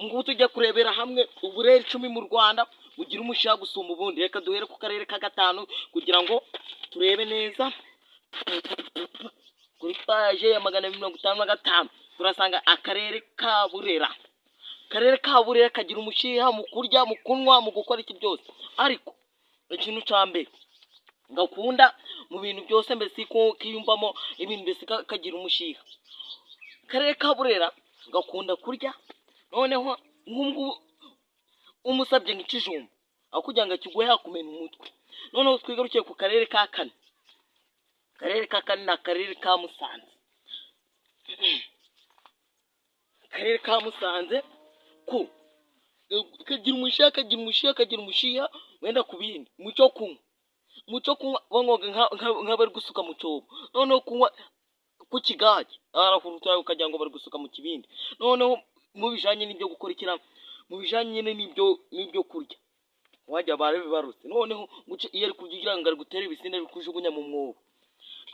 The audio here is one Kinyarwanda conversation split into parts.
Ngubu tujya kurebera hamwe uburere 10 mu Rwanda bugira umushiha gusumba ubundi. Reka duhere ku karere ka gatanu kugira ngo turebe neza. Kuri page ya 255 turasanga akarere ka Burera. Akarere ka Burera kagira umushiha mu kurya, mu kunywa, mu gukora iki byose, ariko ikintu cya mbere gakunda mu bintu byose, mbese ko kiyumvamo ibintu, mbese kagira umushiha. Akarere ka Burera gakunda kurya. Noneho nk'ubu umusabye nk'ikijumba, aho kugira ngo akiguhe yakumena umutwe. Noneho twigarukiye ku karere ka kane. Akarere ka kane ni akarere ka Musanze. Akarere ka Musanze ko kagira umushiha, kagira umushiha, kagira umushiha wenda ku bindi. Mu cyo kunywa banywaga nk'abari gusuka mu cyobo. Noneho kunywa ku kigage arahuruta ukagira ngo bari gusuka mu kibindi. Noneho mu bijanye n'ibyo gukora ikira, mu bijanye nyine n'ibyo kurya, wajya barabibarutse. Noneho guca iyo ari kurya ugira ngo ari gutera ibisinda, ari kujugunya mu mwobo.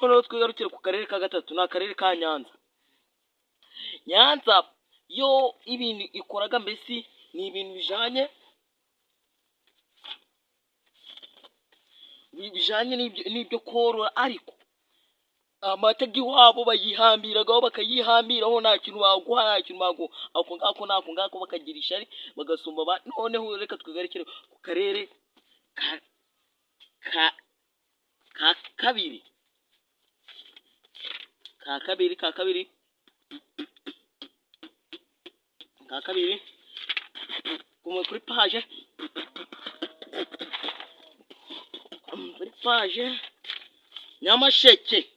Noneho twigarukire ku karere ka gatatu, ni akarere ka Nyanza. Nyanza yo ibintu ikoraga mbese ni ibintu bijanye n'ibyo korora, ariko amata y'iwabo bayihambiragaho, bakayihambiraho, nta kintu baguha, nta kintu baguha, ako ngako n'ako ngako, bakagira ishyari bagasumba abandi. Noneho reka twigarukire ku karere ka kabiri, ka kabiri, ka kabiri, ka kabiri, kuri page Nyamasheke.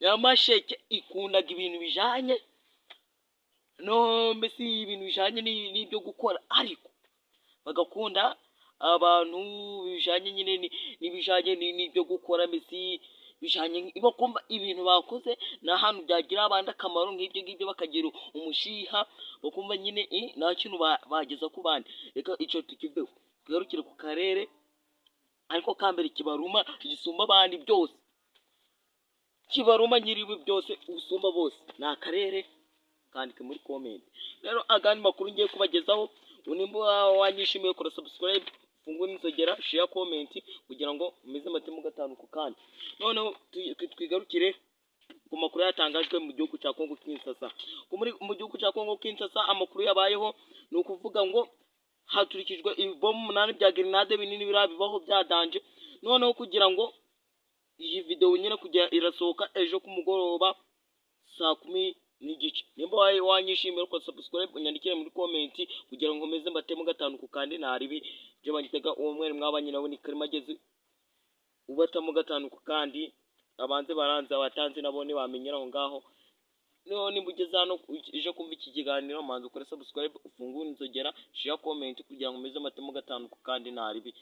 Nyamasheke ikundaga ibintu bijanye no mbese ibintu bijanye n'ibyo gukora, ariko bagakunda abantu bijanye nyine n'ibijanye n'ibyo gukora, mbese bijanye bakumva ibintu bakoze ni ahantu byagirira abandi akamaro nk'ibyo ngibyo, bakagira umushiha, bakumva nyine nta kintu bageza ku bandi. Reka icyo tukiveho, tugarukire ku karere ariko ka mbere kibaruma gisumba abandi byose, kibaruma nyiriwe byose usumba bose ni akarere. Kandike muri comment. Rero agandi makuru ngiye kubagezaho, nimba wanyishimiye kora subscribe, ufungure inzogera, share, comment, kugira ngo umeze amatemo gatanu ku kandi. Noneho twigarukire ku makuru yatangajwe mu gihugu cya Kongo Kinshasa. Mu gihugu cya Kongo Kinshasa amakuru yabayeho ni ukuvuga ngo haturikijwe ibibomu 8 bya grenade binini biriya bibaho bya danger. Noneho kugira ngo iyi video nyine kujya irasohoka ejo ku mugoroba saa 10:30. Nimba wanyishimiye ukora subscribe, unyandikire muri comment kugira ngo nkomeze mbatemo gatanu ku kandi. Ntaribi ibyo banyitaga uwo mwere mwabanye nawe ni Karimagezi ubatamo gatanu ku kandi. Abanze baranze, abatanze nabo ntibamenyera aho ngaho. Noneho nimba ugeze hano uje kumva iki kiganiro, manza ukore subscribe, ufungure inzogera, share, comment, kugira ngo umeze amatemo gatanu ku kandi. Ntaribi.